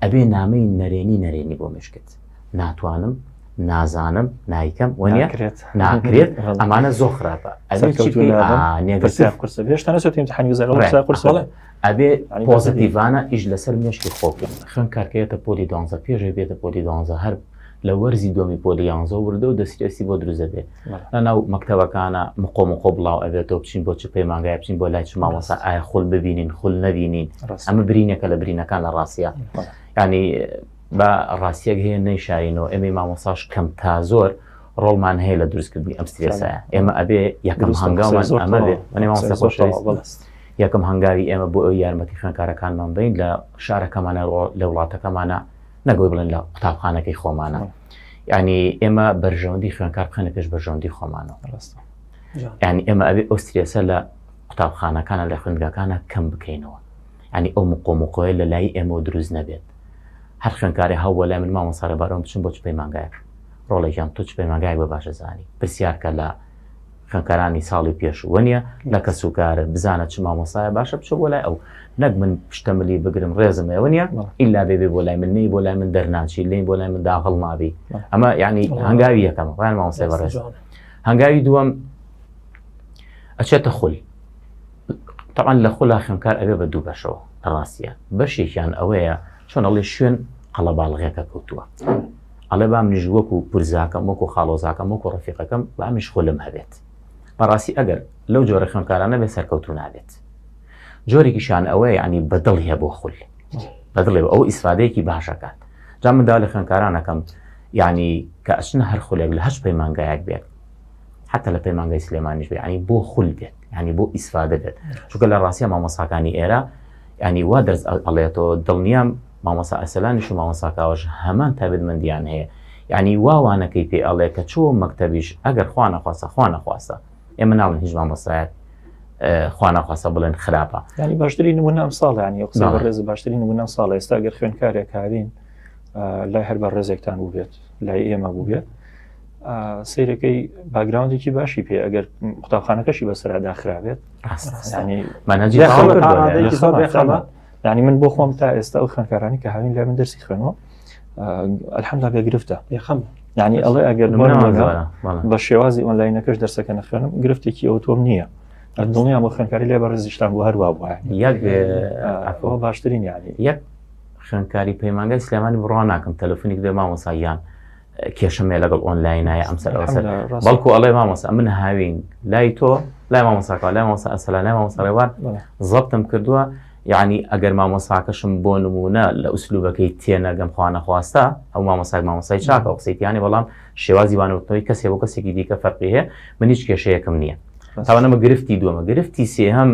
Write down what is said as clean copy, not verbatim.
ئەبێ نامەی نەرێنی نەرێنی بۆ مشکت ناتوانم نازانم نایکەم وەنیە ناکرێت ئەمانە زۆر خراپە ئەبێ پۆزیتیڤانە ئیش لەسەر مێشکی خۆ بکەن خوێندکارکەیەتە پۆلی دوانزە پێشێ بێتە پۆلی دوانزە هەر لە وەرزی دووەمی پۆلی یانزە وردە و دەسترێسی بۆ دروست دەبێت لە ناو مەکتەبەکانە مقۆ مقۆ بڵاو ئەبێتەوە بچین بۆ چ پەیمانگای بچین بۆ لای چ مامۆسا ئایا خول ببینین خول نەبینین ئەمە برینێکە لە برینەکان لە ڕاستە ینی بە ڕاستیەک هەیە نەیشارینەوە ئێمەی مامۆساش کەم تا زۆر ڕۆڵمان هەیە لە دروستکردنی ئەم سترێسایە ئێمە ئەبێ یەکەم هەنگاومان ئەمە بێ مامۆستا خۆشەویست یەکەم هەنگاوی ئێمە بۆ ئەوی یارمەتی خوێندکارەکانمان بین لە شارەکەمانە لە وڵاتەکەمانە نەگەوەی بڵێن لە قوتابخانەکەی خۆمانە ینی ئێمە بەرژەوەندی خوێندکار بخەنە پێش بەرژەوەندی خۆمانەوە ینی ئێمە ئەبێ ئەو سترێسە لە قوتابخانەکانە لە خوێندگاکانە کەم بکەینەوە ینی ئەو مقۆمقۆیە لە لای ئێمەوە دروست نەبێت هەر خوێندکارێ هەوە لای من مامۆستا ڕێبارەوە بچم بۆ چ پەیمانگایەک ڕۆڵێکیان تۆ چ پەیمانگایەک بە باشە زانی پرسیارکە لە خوێندکارانی ساڵی پێشوو وەنیە لە کەسوکارت بزانە چ مامۆسایە باشە بچۆ بۆ لای ئەو نەک من پشتە ملی بگرم ڕێزم هەیە وەنیە ئیلا بێ بێ بۆ لای من نەی بۆ لای من دەرناچی لێی بۆ لای من داغڵ نابی ئەمە یعنی هەنگاوی یەکەمە وایان مامۆسای بەڕێز هەنگاوی دووەم ئەچێتە خول طبعا لە خولا خوێندکار ئەبێ بە دوو بەشەوە لە ڕاستیە بەشێکیان ئەوەیە چۆن ئەڵێ شوێن قەڵەباڵغێکە کەوتووە ئەڵێ با منیش وەکو پورزاکەم وەکو خاڵۆزاکەم وەکو ڕەفیقەکەم با منیش خولم هەبێت بەڕاستی ئەگەر لەو جۆرە خوێندکارانە بێ سەرکەوتوو نابێت جۆرێکیشان ئەوەیە ینی بەدڵ هەیە بۆ خول بەدڵێ ئەو ئیسفادەیەکی باشەکات جا من داوا لە خوێندکارانەکەم یعنی کە ئەچنە هەر خولێک لە هەچ پەیمانگایەک بێت حتا لە پەیمانگای سلێمانیش بێ ینی بۆ خول بێت ینی بۆ ئیسفادە بێت چونکە لە ڕاستە مامۆساکانی ئێرە ینی وا دەرس ئەڵێتەوە دڵنیام مامۆستا ئەرسەلانیش و مامۆستا کاوەش هەمان تایبەتمەندیان هەیە یعنی وا وانەکەی پێ ئەڵێ کە چۆ مەکتەبیش ئەگەر خوا نەخواستە خوا نەخواستە ئێمە ناڵێن هیچ مامۆستایەک خوا نەخواستە بڵێن خراپە ینی باشترین نمونە ئەم ساڵ ینی قسە بەڕێز باشترین نمونە ئەم ساڵ ئێستا گەر خوێندکارێک هاوین لای هەر بە ڕێزێکتان بوو بێت لای ئێمە بوو بێت سیرەکەی background ێکی باشی پێ ئەگەر قوتابخانەکەشی بەسەرا داخرابێت ینی یعنی من بۆ خۆم تا ئێستا ئەو خوێندکارانی کە هاوین لای من دەرسی خوێنەوە الحمدلله بێ گرفتە یەخەم یعنی ئەڵێ ئەگەر بە شێوازی ئۆنلاینەکەش دەرسەکە نەخوێنم گرفتێکی ئەو تۆم نییە دڵنیام بۆ خوێندکاری لێ بەڕێزیشتان بۆ هەروە بووە یەک ئەوە باشترین یعنی یەک خوێندکاری پەیمانگای سلێمانی بڕوا ناکەم تەلەفۆنێک دێ مامۆسا گیان کێشەم هەیە لەگەڵ ئۆنلاینایە ئەم سەر ئەوسەر بەڵکو ئەڵێ مامۆستا من هاوین لای تۆ لای مامۆساکە لای مامۆستا ئەسەلا لای مامۆستا ڕێوار زەبتم کردووە یعنی ئەگەر مامۆساکەشم بۆ نمونە لە ئوسلوبەکەی تێنەگەم خوانەخواستە ئەو مامۆساک مامۆسای چاکە و قسەی تیانێ بەڵام شێوازی وانەوتنەوەی کەسێ بۆ کەسێکی دیکە فەرقی هەیە من هیچ کێشەیەکم نییە تاوانەمە گرفتی دووەمە گرفتی سێهەم.